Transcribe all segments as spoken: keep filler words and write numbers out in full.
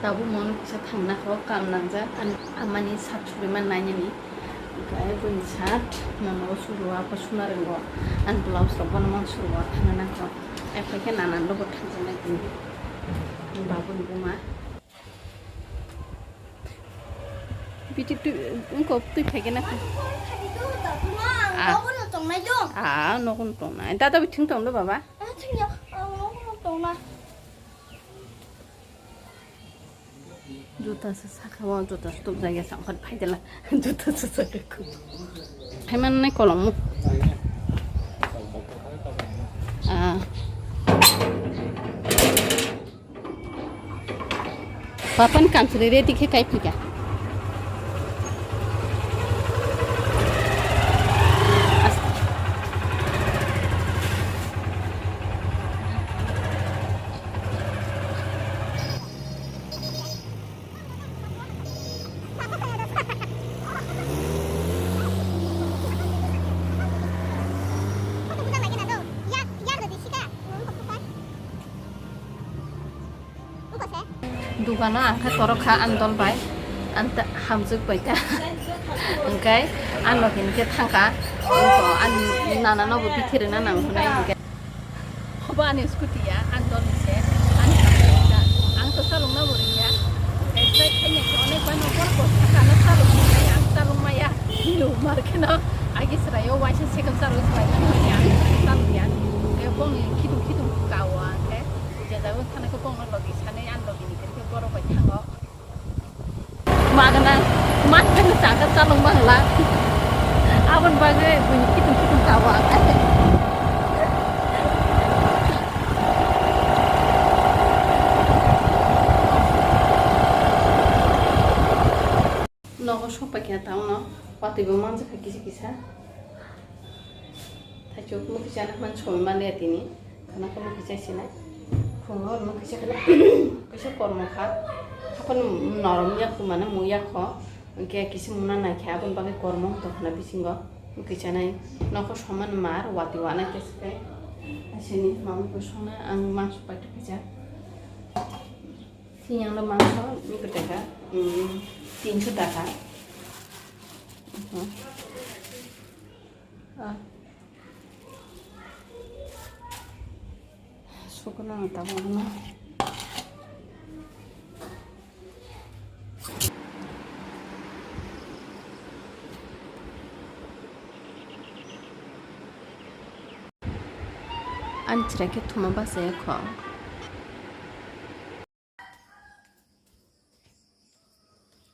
Tabuk mono kisa thangna kho, kam nangjak, ani amani shirt suriman nainani. Hwnkhe buini shirt, mono suru, apa suna rwngo. Ani blouse rok bono man suru, thangna nangkho. Ephai khe nanan lobo thangjaknai tini. Babuni buma. Biti twi, wngkok twi phai khe na kha. Ah. Ah, nogo no tongnai. Dada bo thwng tong do, baba. Juta se saka o, juta se tubjak ya, sangkhat phaidela. Juta se saka ko. Hai man nai kolom mo. Ah. Papan kansri ready khe kai phika. Dukano ang khe torok kha ani dol bai, ani ta-, hamjwk bai ta. Hwnkhe ani logi ni khe thang kha, ani nana no bo bithi rwna nang hwnwi hwnkhe. Obo ani scooty ya, ani dol ni se, ani hamjwk bai ta. Ang to chalokna bo rwya, hwnkhe try khaina khe onek bai no borok bo sakha no chalok maya, ang chalok maya, hinwi mar khe no agi chwrai o waisa second chalok chwrai mani mani ang chalok ya. Hwnkhe bongni khitung khitung ka o ang khe. Je jaga thana khe bongno logi sanai, ang logi ni khe borok bai thango. Magana, magana chaka chalong bangla. Abon bagwi buini kitung kitung kabo ang. Nogo sokpai khe tangno, watwi bo manjakha kisa kisa. Thaichuk mukhi chana hwnmani somoi manliya tini. Khana khe mukhi chai sinai. Phungo mukhi chai khana kaisa kormo kha. Haphano norom ya kho, mane mu ya kho. Hwnkhe kisa muna nai khe aboni bagwi kormo wng tong khana bisingo. Mukhi chanai nokho somani mar watwi wanai khe se khe. Asini mamwi bo songna ang mangso paithakkha. Sini ang mangso ni kwtaka, mm, tinso taka. Mhm. Ah. Sukuna ang tabuk no. Ani chwrai khe thuma bachaya kho.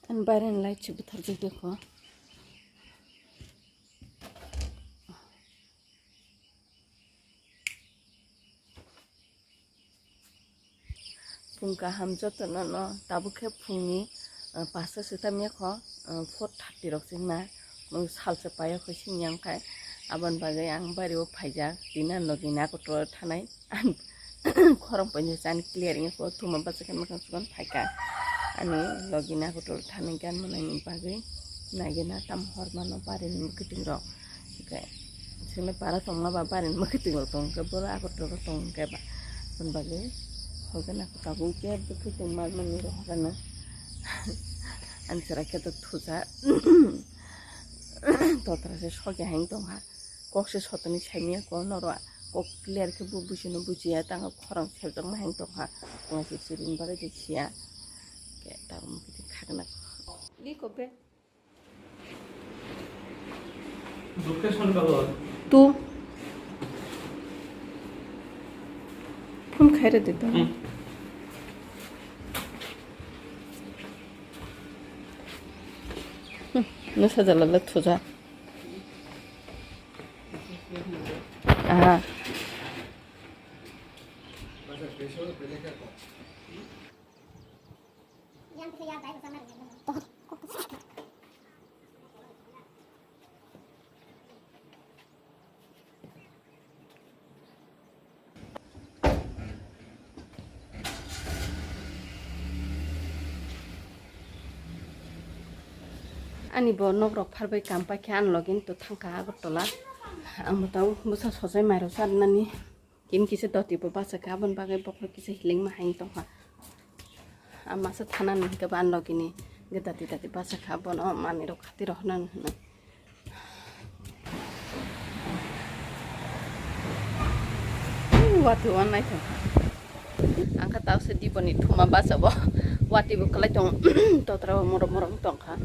Ani baireni light se bwtharjak de kho. Phung kaham jotono no, tabuk khe phungni, ah, pasta se tamya kho, ah, four thirty rok se wngna, nwng salsa paiya kho sini yang khai, aboni bagwi ang bari o phaijak, tini ang logi ni Agartala thanai. Khorang painsa chani clear wngya kho, thuma bachakhe mwkhang chukon phaikha. Ani logi ni Agartala thani gan manai ni bagwi nagina tam hor mano barini mwkhwtwng rok. Hwnkhe chwngno para tongma ba barini mwkhwtwng rok tong khe boro Agartala tong khe ba. Aboni bagwi hokhe nang tabuk khe bwkhwtwng mar mani rok hokhe no. Ani chwrai khe to thuja. Totra se sokya haino tongkha. Kok se sotoni saimanya kok norok kok clear khe bo buchino buchiya tangkha khorang serjakma hai tongkha tongkha se siring bagwi de siya ke tabuk mukti khakna. Liko be. Tu phone khaira de to. Hmm. Hmm, no sajalala thuja. Aha. Ani bo nok rok pharbai kam paikha, ani logi to thangkha Agartala. Ang bo tau bwsa sojai mairok charwnani. Tini kisa doti bo bachakha, aboni bagwi bokhorok kisa hilikma hai tongkha. A masa thanani hwnkhe bo ani logini hwnkhe dati dati bachakha, bono manwirok khatirok hwnna hwnwi. Watwi wan naithok. Ang kha tausa diboni thuma bachabo. Watwi bo kwlai tongo. Totra bo morok morok tongkha.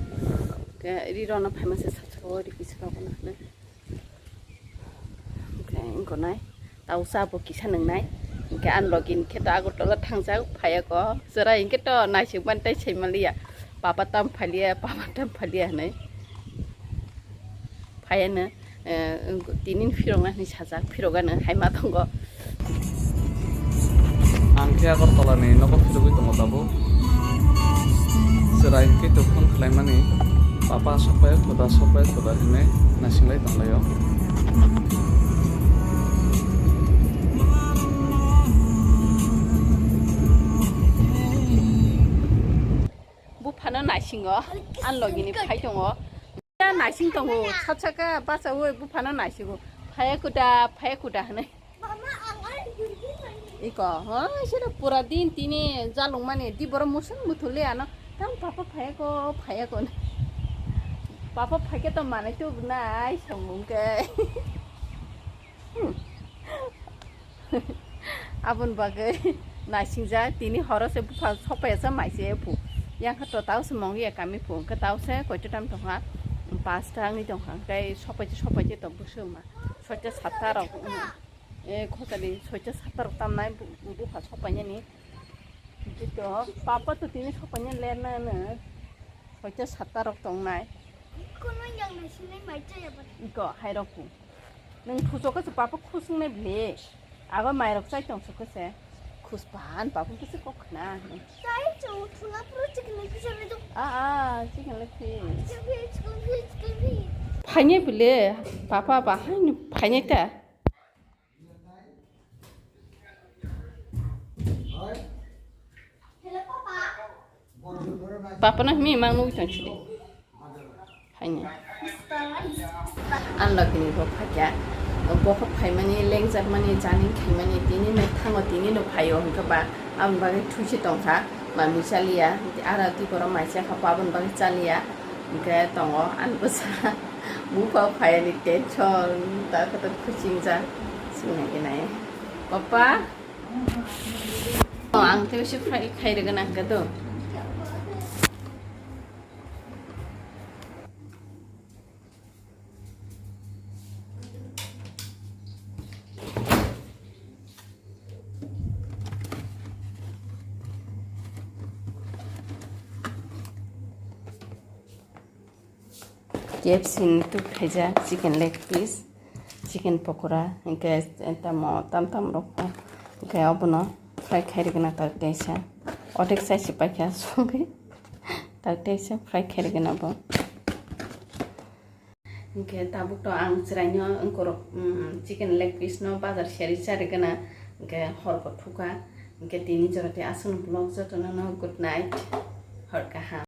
Ke ri rona phaima se satsako ri kisa rok na. Ke ingko nai. Tausa bo kisa nang nai. Ke an login khe to Agartala thangjak phaiya ko. Chwrai hwnkhe to naisik mani tai sai manliya. Papa tam phaliya, papa tam phaliya hinwi. Phaiya no, eh, tini phirok na hinwi sajak, phirok ano hai ma tongo. Ang khe Agartala ni nogo phirogwi tongo tabuk. Chwrai hwnkhe to phone khlaimani, papa sokphai, khoda sokphai, khoda hinwi naising lai tong laio. Buphano naisingo, an logini phai tongo. Naising tongo, satsaka bachaui buphano naisingo. Phaiya kuda, phaiya kuda hinwi. Iko, ha, sira pura din tini jalung mani, di borok musung muthuli ano. Tam papa phaiya ko, phaiya ko. Papa phaikhe to manai tu nai songmung ke. Hmm. Aboni bagwi naisingjak, tini horo se bupha sokphaiya sa maise phu. Yang kha to tau se mongya kami phu, hwnkhe tau se koito time tongkha, pasta wngwi tongkha, hwnkhe sokphai se, sokphai se tong bwswk ma. Soita satta rok, hmm. E, khotani soita satta rok tamnai bu-, bupha sokphainani. Hwnkhe to papa to tini sokphaina lerna no. Soita satta rok tongnai. Kono yang naisinai mai chaya ba. Iko, hai rok ku. Nwng thuso khe se papa khusung nai bile. Abo mairok chai tong sukhe se. Khus pan papa khe se kok khna. Chai chong thula puro chicken leg piece ri do. A, a, chicken leg piece. Chicken piece, chicken piece, chicken piece. Phainai bile, papa ba haino phainai ta. Hello, papa. Papa no himi mang nugui tong sidi. Haini. Unlucky ni bo phakya. Bokhok phaimani, lengjakmani, janing khaimani, tini no thango, tini no phaio hwnkhe ba aboni bagwi thuisi tongkha. Mami chaliya, ara twi borok mai chakha, aboni bagwi chaliya. Hwnkhe tongo ani bwsa. Bupha phaiani tension, ta khe to khuching jak. Swngnai khe nai. Papa. Oh, ang tei se fry khai rwgwna hwnkhe to. K F C ni tuk khaijak chicken leg piece, chicken pokora, hwnkhe tamo tam tam rok, hwnkhe obono fry khai rwgwna tak teisa, otek size se paikha sogwi tak teisa fry khai rwgwna bo. Hwnkhe tabuk to ang chwraino wngkorok, mm, chicken leg piece no bazar seri cha rwgwna, hwnkhe hor bo thukha, hwnkhe tini jora tei aswkno vlog jotono no good night, hor kaham.